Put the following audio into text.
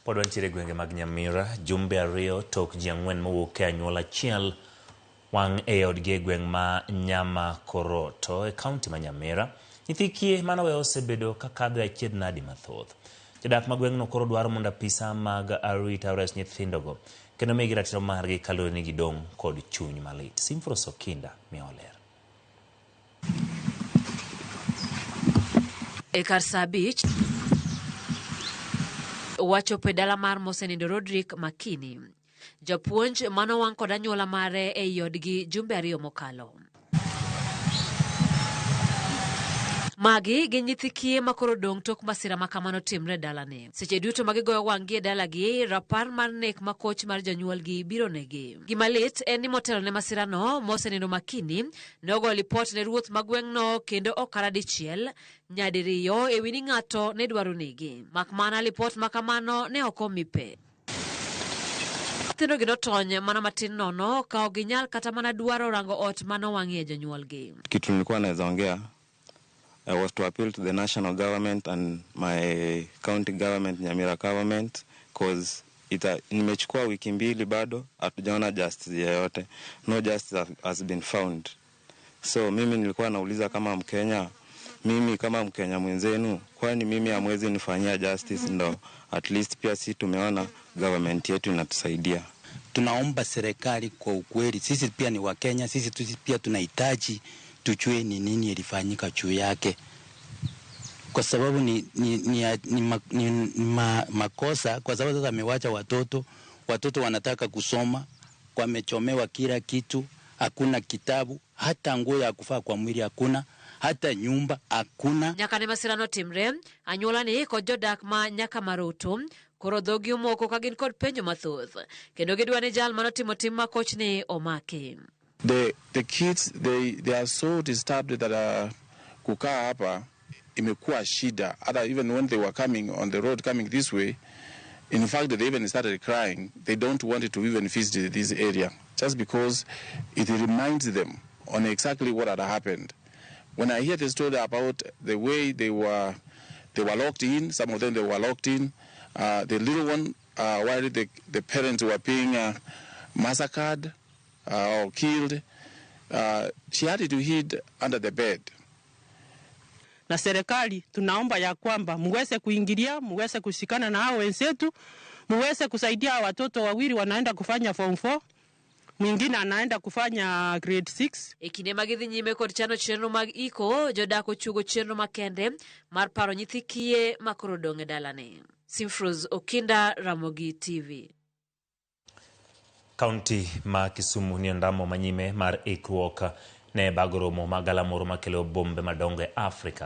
Pod wantiere e gwenge mag Nyamira, jumbe ariyo tok ji ang'wen mowuok e anyuola achiel wang' e odgi e gweng' ma Nyamakoroto e kaunti ma Nyamira. Nyithi kiye manowe osebedo ka kadho e achiedh nadi mathoth. Jodak ma gweng'no koro dwaro mondo apisa mag arita ores nyithindogo kendo migi ratiro margi kaluwore ni gidong' kod chuny malit. Simfros Okinda miyowa ler. E kar saa abich, wachopo e dala mar mosenindo Rodrick Makini, japuonj manowang' kod anyuola mare ei odgi jumbe ariyo mokalo. Magi gin nyithi kiye ma koro dong' tok masira ma kamano timre e dalani. Seche duto ma gigoyo wang'gi e dalagi, rapar mar nek ma koch mar jonyuolgi biro negi. Gima lit en ni motelo ne masirano, mosenindo Makini nogo lipot ne ruoth ma gweng'no kendo ok kata dichiel, nyadiriyo e wi ni ng'ato ne dwaro nege. Mak mana lipot ma kamano ne ok omi pe. Nyithindogi notony mana matin nono ka ok ginyal kata mana dwaro rango ot ma nowang'ie jonyuolgi. Kitu nilikuwa naweza ongea I was to appeal to the national government and my county government, Nyamira government, cause ita, nimechukua wiki mbili bado hatujaona justice yoyote. No justice has been found. So mimi nilikuwa nauliza kama Mkenya, mimi kama Mkenya mwenzenu, kwani mimi hamwezi nifanyia justice? Ndo at least pia si tumeona government yetu inatusaidia. Tunaomba serikali kwa ukweli, sisi pia ni Wakenya, sisi pia tunahitaji tujue ni nini ilifanyika juu yake, kwa sababu ni makosa, kwa sababu sasa amewacha watoto, watoto wanataka kusoma, wamechomewa kila kitu, hakuna kitabu, hata nguo ya kuvaa kwa mwili hakuna, hata nyumba hakuna. Nyaka ne masirano timre, anyuola ni kod jodak ma Nyakamaroto koro dhogi omoko ka gin kod penjo mathoth kendo gidwa ni jal manotimo tim makochni omaki. The kids, they are so disturbed that kukaa hapa imekuwa shida. Hata even when they were coming on the road coming this way, in fact they even started crying. They don't want to even visit this area just because it reminds them on exactly what had happened. When I hear the story about the way they were locked in, some of them, they were locked in, the little one, while the parents were being massacred or killed, she had to hid under the bed. Na serikali tunaomba ya kwamba muweze kuingilia, muweze kushikana na hao wenzetu, muweze kusaidia watoto wawili wanaenda kufanya form 4, mwingine anaenda kufanya grade 6. E kinde ma gidhi nyime kod chano chenro mag iko, jodak ochuogo chenro makende mar paro nyithi kiye ma koro odong' e dalani. Simfros Okinda, Ramogi TV. Kaunti ma Kisumu ni ondamo manyime mar ikruok ne bago romo mag galamoro makelo bombe madongo e Afrika.